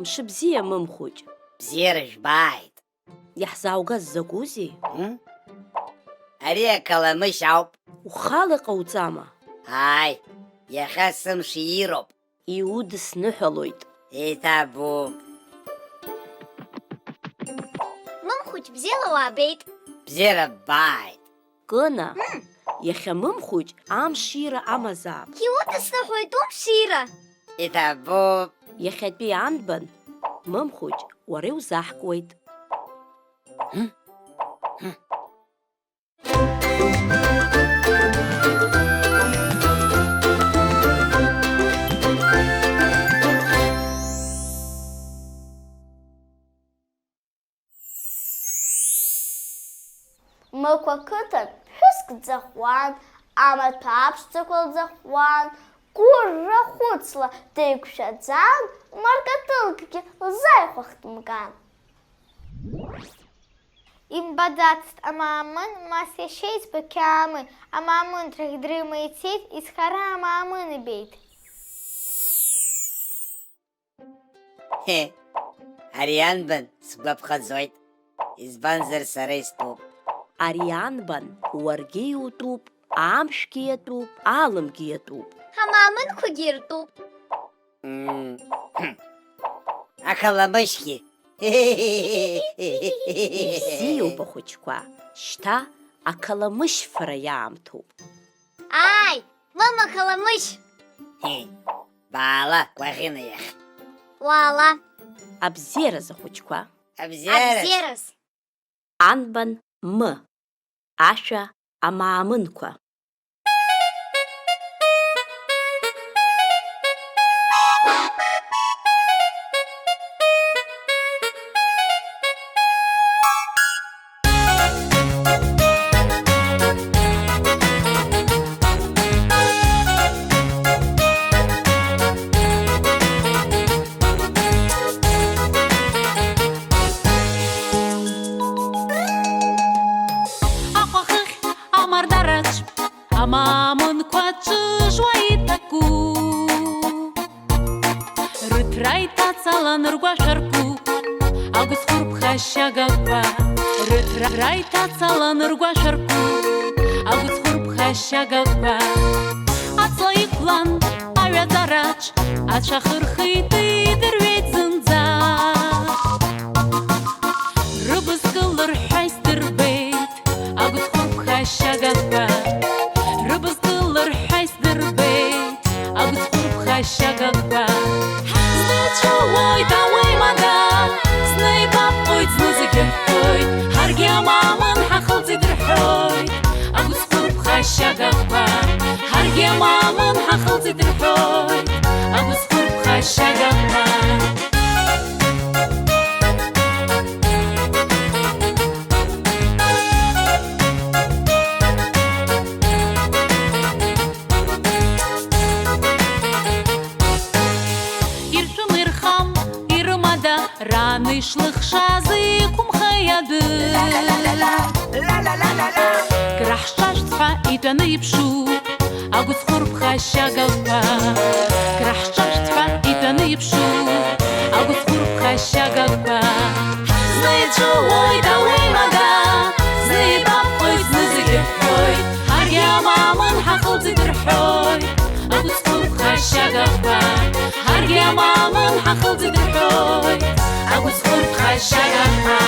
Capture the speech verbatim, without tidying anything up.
Мшыбзиа, Мымхәыҷ. Бзиара жәбааит. Иаҳзааугаз закәузеи? М? Ари ақаламышь ауп. Ухала ҟауҵама? Ааи, иахьа сымш иироуп. Иудысныҳәалоит. Иҭабуп. Мымхәыҷ, бзиала уаабеит. Бзиара ббааит. Кына, иахьа Мымхәыҷ амшира амазаап. Иудысныҳәоит умшира. Иҭабуп. Иахьатәи анбан, Мымхәыҷ, уара иузаҳкуеит. Мықә ақыҭан ԥҳәыск дӡахуан, амаҭәа аԥшӡақәа лӡахуан, гәырра-хәыцла деиқәшәаӡан, маркатылкгьы лзааихәахтәымкан. Имбаӡацт амаамын, Мас иашьеиҵбы Қьаамын, амаамынрахь дрыма ицеит, изхара амаамын ибеит. Ҳе, ари анбан, сгәаԥхаӡоит, избанзар сара истәуп. Ари анбан, уаргьы иутәуп, амшәгьы иатәуп, алымгьы иатәуп. Ҳамаамынқәагьы иртәуп. Мм, хм. Ақаламышьгьы. Ибзиоуп, ахәыҷқәа, шьҭа ақаламышь фара иаамҭоуп. Ааи, мама, ақаламышь! Ҳе, баала, Кәаӷьына иахь. Уаала. Абзиараз, ахәыҷқәа. Абзиараз. Абзиараз. Анбан М. Ашәа амаамынқәа. Аҟәахыхь амардараҿ амаамынқәа ҿыжуа иҭаку. Рыҭра иҭацалан ргәашәарку, агәыцхәырԥха ашьагақәа. Рыҭра иҭацалан ргәашәарку, агәыцхәырԥха ашьагақәа. Аҵла иқәлан аҩаӡараҿ, ацәа хырхит идырҩеит зынӡа. Рыбз кылырҳәҳәа исдырбеит агәыцхәырԥха ашьагақәа. Рыбз кылырҳәҳәа исдырбеит агәыцхәырԥха ашьагақәа. Зны ицәыуоит ауеимада, зны еибаԥҟоит, зны зегьы рҳәоит, ҳаргьы амаамын ҳахылҵит рҳәоит агәыцхәырԥха ашьагақәа. Ҳаргьы амаамын ҳахылҵит рҳәоит агәыцхәырԥха ашьагақәа. Иртәым ирхам ирымада, ран ишлыхшаз иқәымхеи адәы. Краҳҿажәт ҳәа итәаны иԥшуп агәыцхәырԥха ашьагақәа. Краҳҿажәт ҳәа итәаны иԥшуп агәыцхәырԥха ашьагақәа. Зны ицәыуоит ауеимада, зны еибаԥҟоит, зны зегьы рҳәоит, ҳаргьы амаамын ҳахылҵит рҳәоит агәыцхәырԥха ашьагақәа. Ҳаргьы амаамын ҳахылҵит рҳәоит агәыцхәырԥха ашьагақәа.